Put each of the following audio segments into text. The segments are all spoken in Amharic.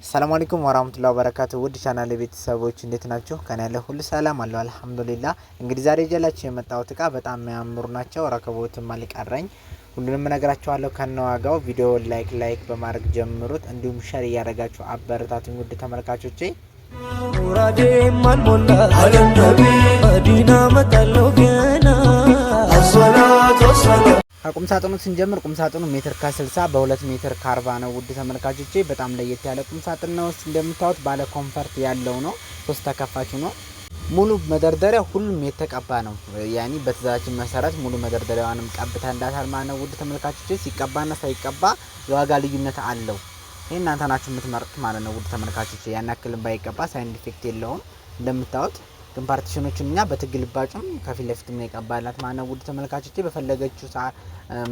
ሰላም አለይኩም ወራህመቱላሂ ወበረካቱ። ውድ ቻናል ቤተሰቦች እንዴት ናችሁ? ከኔ ያለ ሁሉ ሰላም አለው አልሐምዱሊላህ። እንግዲህ ዛሬ ይዤላችሁ የመጣሁት እቃ በጣም የሚያምሩ ናቸው። ረከቦትም አልቀረኝ ሁሉንም እነግራችኋለሁ ከነዋጋው። ቪዲዮ like like በማድረግ ጀምሩት፣ እንዲሁም share እያደረጋችሁ አበረታቱኝ ውድ ተመልካቾቼ። ሙራዴም አልሞላ መዲና መጣለው ገና። ከቁም ሳጥኑ ስንጀምር ቁም ሳጥኑ ሜትር ከ60 በ2 ሜትር ከ40 ነው። ውድ ተመልካቾቼ በጣም ለየት ያለ ቁም ሳጥን ነው። እንደምታዩት ባለ comfort ያለው ነው። ሶስት ተከፋች ነው። ሙሉ መደርደሪያ ሁሉም የተቀባ ነው። ያኒ በትዕዛዛችን መሰረት ሙሉ መደርደሪያዋንም ቀብተንላታል ማለት ነው። ውድ ተመልካቾቼ ሲቀባና ሳይቀባ የዋጋ ልዩነት አለው። ይህ እናንተ ናችሁ የምትመርጡት ማለት ነው። ውድ ተመልካቾቼ ያን ያክልም ባይቀባ side effect የለውም። እንደምታዩት ግን partition ኦችን እኛ በትግልባጩም ከፊት ለፊትም ነው የቀባላት ማለት ነው። ውድ ተመልካቾቼ በፈለገችው ሰዓት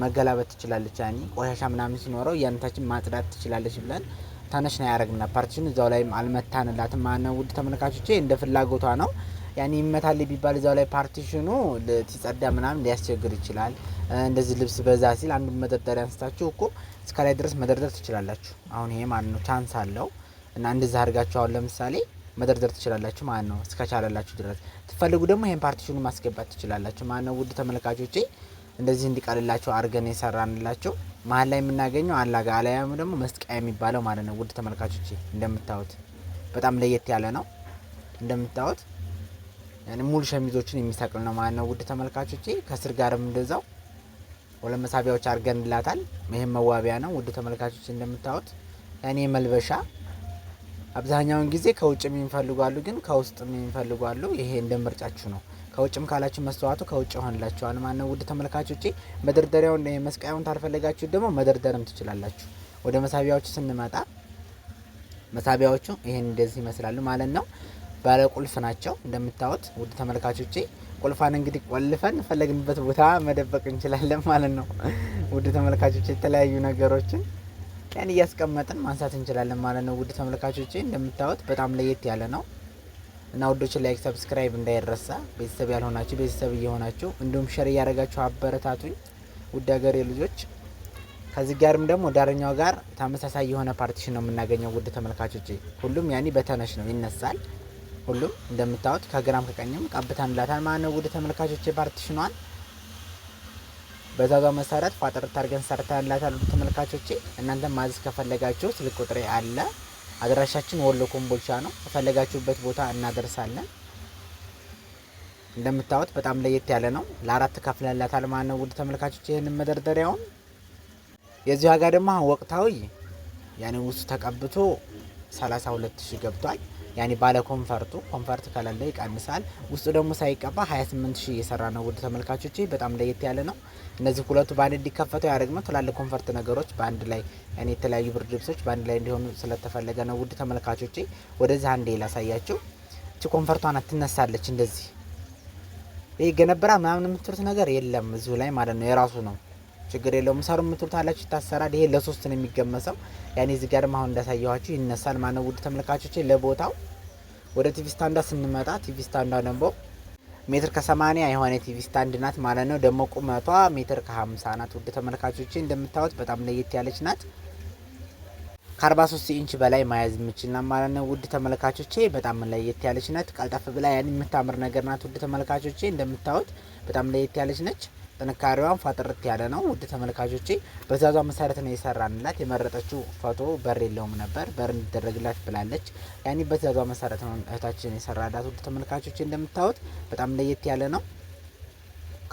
መገላበጥ ትችላለች። ያኒ ቆሻሻ ምናምን ሲኖረው እያነታችን ማጽዳት ትችላለች ብለን ተነሽ ነው ያደረግና partition እዛው ላይ አልመታንላትም ማለት ነው። ውድ ተመልካቾቼ እንደ ፍላጎቷ ነው። ያኒ ይመታል ቢባል እዛው ላይ partition ኑ ሲጸዳ ምናምን ሊያስቸግር ይችላል። እንደዚህ ልብስ በዛ ሲል አንዱ መደርደሪያ አንስታችሁ እኮ እስከ ላይ ድረስ መደርደር ትችላላችሁ። አሁን ይሄ ማለት ነው chance አለው እና እንደዛ አድርጋችሁ አሁን ለምሳሌ መደርደር ትችላላችሁ ማለት ነው። እስከቻለላችሁ ድረስ ትፈልጉ ደግሞ ይሄን partition ኑ ማስገባት ትችላላችሁ ማለት ነው። ውድ ተመልካቾቼ እንደዚህ እንዲቀልላችሁ አድርገን የሰራንላችሁ መሀል ላይ የምናገኘው አላጋ አለያም ደግሞ መስቀያ የሚባለው ማለት ነው። ውድ ተመልካቾቼ እንደምታዩት በጣም ለየት ያለ ነው። እንደምታዩት ያኔ ሙሉ ሸሚዞችን የሚሰቅል ነው ማለት ነው። ውድ ተመልካቾቼ ከስር ጋርም እንደዛው ሁለት መሳቢያዎች አድርገንላታል። ይሄም መዋቢያ ነው። ውድ ተመልካቾቼ እንደምታዩት ያኔ መልበሻ አብዛኛውን ጊዜ ከውጭም የሚፈልጉ አሉ፣ ግን ከውስጥም የሚፈልጉ አሉ። ይሄ እንደ ምርጫችሁ ነው። ከውጭም ካላችሁ መስተዋቱ ከውጭ ይሆንላችኋል ማለት ነው። ውድ ተመልካቾቼ መደርደሪያውን መስቀያውን ታልፈለጋችሁ ደግሞ መደርደርም ትችላላችሁ። ወደ መሳቢያዎቹ ስንመጣ መሳቢያዎቹ ይሄን እንደዚህ ይመስላሉ ማለት ነው። ባለ ቁልፍ ናቸው እንደምታዩት ውድ ተመልካቾቼ። ቁልፋን እንግዲህ ቆልፈን ፈለግንበት ቦታ መደበቅ እንችላለን ማለት ነው። ውድ ተመልካቾቼ የተለያዩ ነገሮችን ያን እያስቀመጥን ማንሳት እንችላለን ማለት ነው። ውድ ተመልካቾቼ እንደምታዩት በጣም ለየት ያለ ነው እና ውዶች like፣ subscribe እንዳይረሳ። ቤተሰብ ያልሆናችሁ ቤተሰብ እየሆናችሁ እንዲሁም share እያደረጋችሁ አበረታቱኝ ውድ ሀገሬ ልጆች። ከዚህ ጋርም ደግሞ ዳርኛው ጋር ተመሳሳይ የሆነ partition ነው የምናገኘው ውድ ተመልካቾቼ። ሁሉም ያኒ በተነሽ ነው ይነሳል። ሁሉም እንደምታዩት ከግራም ከቀኝም ቀብተንላታል ማለት ነው ውድ ተመልካቾቼ partition ኗን በዛዛው መሰረት ፏጥር አድርገን ሰርተንላታል። ውድ ተመልካቾቼ እናንተም ማዘዝ ከፈለጋችሁ ስልክ ቁጥሬ አለ። አድራሻችን ወሎ ኮምቦልቻ ነው። ከፈለጋችሁበት ቦታ እናደርሳለን። እንደምታዩት በጣም ለየት ያለ ነው። ለአራት ከፍለንላታል ማለት ነው ውድ ተመልካቾቼ ይህንን መደርደሪያውን። የዚህ ዋጋ ደግሞ አሁን ወቅታዊ ያኔ ውስጡ ተቀብቶ 32 ሺህ ገብቷል። ያኔ ባለ comfort ኡ comfort ከሌለ ይቀንሳል። ውስጡ ደግሞ ሳይቀባ 28 ሺህ እየሰራ ነው ውድ ተመልካቾቼ በጣም ለየት ያለ ነው። እነዚህ ሁለቱ በአንድ እንዲከፈቱ ያደረግነው ትላልቅ comfort ነገሮች በአንድ ላይ ያኔ የተለያዩ ብርድ ልብሶች በአንድ ላይ እንዲሆኑ ስለተፈለገ ነው ውድ ተመልካቾቼ። ወደዚህ አንዴ ላሳያችሁ። እቺ comfort ቷን ትነሳለች እንደዚህ። ይሄ ገነበራ ምናምን የምትሉት ነገር የለም እዚሁ ላይ ማለት ነው፣ የራሱ ነው። ችግር የለውም። ሰሩ የምትሉት አላችሁ ይታሰራል። ይሄ ለሶስት ነው የሚገመሰው። ያኔ እዚህ ጋርም አሁን እንዳሳየኋችሁ ይነሳል ማለት ነው ውድ ተመልካቾቼ ለቦታው። ወደ TV stand ዷ ስንመጣ TV stand ዷ ደግሞ ሜትር ከ80 የሆነ TV stand ናት ማለት ነው። ደግሞ ቁመቷ ሜትር ከ50 ናት ውድ ተመልካቾቼ እንደምታዩት በጣም ለየት ያለች ናት። ከ43 ኢንች በላይ መያዝ የምችል ናት ማለት ነው ውድ ተመልካቾቼ በጣም ለየት ያለች ናት። ቀልጠፍ ብላ ያን የምታምር ነገር ናት ውድ ተመልካቾቼ እንደምታዩት በጣም ለየት ያለች ነች። ጥንካሬዋን ፏጥርት ያለ ነው ውድ ተመልካቾቼ። በዛዟ መሰረት ነው የሰራንላት። የመረጠችው ፎቶ በር የለውም ነበር፣ በር እንዲደረግላት ብላለች። ያኔ በዛዟ መሰረት ነው እህታችን የሰራላት ውድ ተመልካቾቼ እንደምታዩት በጣም ለየት ያለ ነው።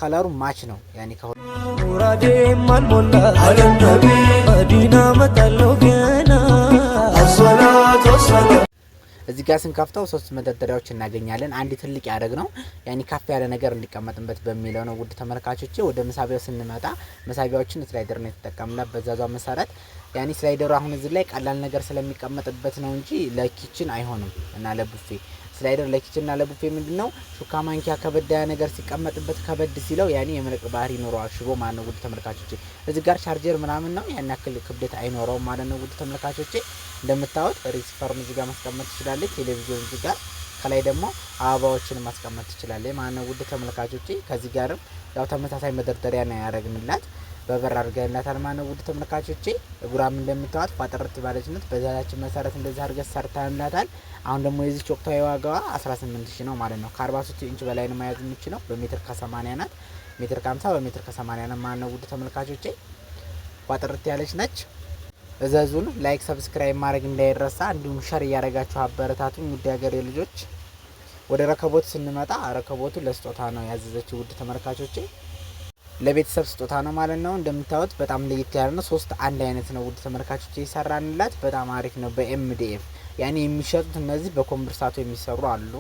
color ኡ match ነው ያኔ ሙራዴም አልሞላ መዲና መጣለው ገና። እዚህ ጋር ስንከፍተው ሶስት መደርደሪያዎች እናገኛለን። አንድ ትልቅ ያደረግ ነው ያኒ ከፍ ያለ ነገር እንዲቀመጥበት በሚለው ነው። ውድ ተመልካቾቼ ወደ መሳቢያው ስንመጣ መሳቢያዎችን slider ነው የተጠቀምነው በዛዛው መሰረት። ያኒ slider ኡ አሁን እዚህ ላይ ቀላል ነገር ስለሚቀመጥበት ነው እንጂ ለ kitchen አይሆንም እና ለቡፌ slider ለ kitchen እና ለቡፌ ምንድነው ሹካ ማንኪያ ከበድ ያለ ነገር ሲቀመጥበት ከበድ ሲለው ያኔ የመልቀቅ ባህሪ ይኖረዋል ሽቦ ማለት ነው። ውድ ተመልካቾቼ እዚህ ጋር ቻርጀር ምናምን ነው ያን ያክል ክብደት አይኖረውም ማለት ነው። ውድ ተመልካቾቼ እንደምታዩት receiver ም እዚህ ጋር ማስቀመጥ ትችላለች። ቴሌቪዥን እዚህ ጋር ከላይ ደግሞ አበባዎችን ማስቀመጥ ትችላለች ማለት ነው። ውድ ተመልካቾቼ ከዚህ ጋርም ያው ተመሳሳይ መደርደሪያ ነው ያደረግንላት። በበር አድርገንላታል ማለት ነው። ውድ ተመልካቾቼ እግሯም እንደምታዋት ፏጥርት ባለችነት በዛችን መሰረት እንደዚህ አድርገን ሰርተንላታል። አሁን ደግሞ የዚች ወቅታዊ ዋጋዋ 18,000 ነው ማለት ነው። ከ43 ኢንች በላይ ነው መያዝ የምችለው። በሜትር ከ80 ናት። ሜትር ከ50 በሜትር ከ80 ነው ማለት ነው። ውድ ተመልካቾቼ ፏጥርት ያለች ነች። እዘዙን። Like subscribe ማድረግ እንዳይረሳ፣ እንዲሁም share እያደረጋችሁ አበረታቱኝ ውድ ሀገሬ ልጆች። ወደ ረከቦት ስንመጣ ረከቦቱ ለስጦታ ነው ያዘዘችው ውድ ተመልካቾቼ ለቤተሰብ ስጦታ ነው ማለት ነው። እንደምታዩት በጣም ለየት ያለ ነው። ሶስት አንድ አይነት ነው ውድ ተመልካቾች የሰራንላት በጣም አሪፍ ነው። በ MDF ያኔ የሚሸጡት እነዚህ በኮምብርሳቶ የሚሰሩ አሉ፣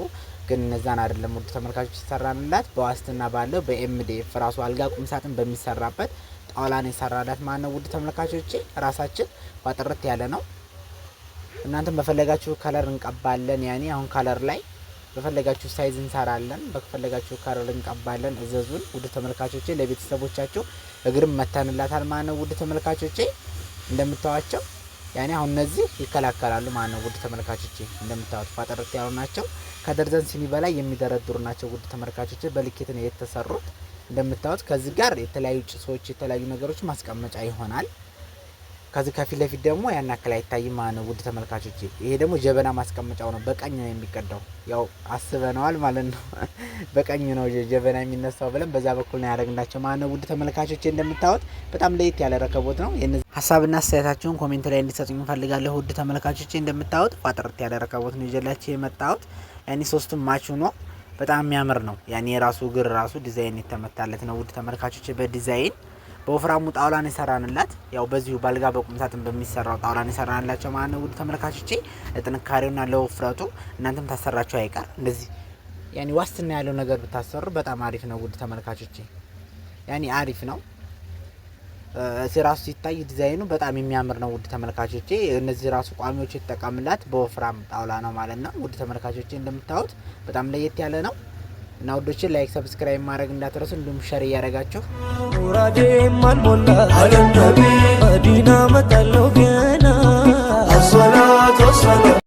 ግን እነዛን አይደለም ውድ ተመልካቾች የሰራንላት በዋስትና ባለው በ MDF ራሱ አልጋ ቁምሳጥን በሚሰራበት ጣውላን የሰራላት ማለት ነው። ውድ ተመልካቾቼ ራሳችን ጥርት ያለ ነው። እናንተም በፈለጋችሁ color እንቀባለን። ያኔ አሁን color ላይ በፈለጋችሁ size እንሰራለን። በፈለጋችሁ color እንቀባለን። እዘዙን ውድ ተመልካቾቼ። ለቤተሰቦቻችሁ እግርም መተንላታል ማለት ነው ውድ ተመልካቾቼ። እንደምታዋቸው ያኔ አሁን እነዚህ ይከላከላሉ ማለት ነው ውድ ተመልካቾቼ። እንደምታዩት ፋጠርት ያሉ ናቸው። ከደርዘን ሲኒ በላይ የሚደረድሩ ናቸው ውድ ተመልካቾቼ። በልኬት ነው የተሰሩት። እንደምታዩት ከዚህ ጋር የተለያዩ ጭሶች፣ የተለያዩ ነገሮች ማስቀመጫ ይሆናል። ከዚህ ከፊት ለፊት ደግሞ ያን ያክል አይታይም ማለት ነው ውድ ተመልካቾቼ። ይሄ ደግሞ ጀበና ማስቀመጫው ነው። በቀኝ ነው የሚቀዳው። ያው አስበነዋል ማለት ነው። በቀኝ ነው ጀበና የሚነሳው ብለን በዛ በኩል ነው ያደረግናቸው ማለት ነው ውድ ተመልካቾቼ። እንደምታዩት በጣም ለየት ያለ ረከቦት ነው። ሀሳብና አስተያየታችሁን comment ላይ እንዲሰጡኝ እፈልጋለሁ ውድ ተመልካቾቼ። እንደምታዩት ፏጥርት ያለ ረከቦት ነው ይዤላችሁ የመጣሁት። ያኔ ሶስቱም match ሆኖ በጣም የሚያምር ነው። ያኔ የራሱ እግር ራሱ ዲዛይን የተመታለት ነው ውድ ተመልካቾቼ በዲዛይን በወፍራሙ ጣውላን የሰራንላት ያው በዚሁ ባልጋ በቁም ሳጥን በሚሰራው ጣውላን የሰራንላቸው ማለት ነው። ውድ ተመልካቾቼ ለጥንካሬውና ለውፍረቱ እናንተም ታሰራችሁ አይቀር እንደዚህ ያኔ ዋስትና ያለው ነገር ብታሰሩ በጣም አሪፍ ነው። ውድ ተመልካቾቼ ያኔ አሪፍ ነው። ራሱ ሲታይ ዲዛይኑ በጣም የሚያምር ነው። ውድ ተመልካቾቼ እነዚህ ራሱ ቋሚዎች የተጠቀምላት በወፍራም ጣውላ ነው ማለት ነው። ውድ ተመልካቾቼ እንደምታዩት በጣም ለየት ያለ ነው እና ውዶቼ like፣ subscribe ማድረግ እንዳትረሱ እንዲሁም share እያደረጋችሁ ሙራዴም አልሞላ አለነቢ መዲና መጣለው።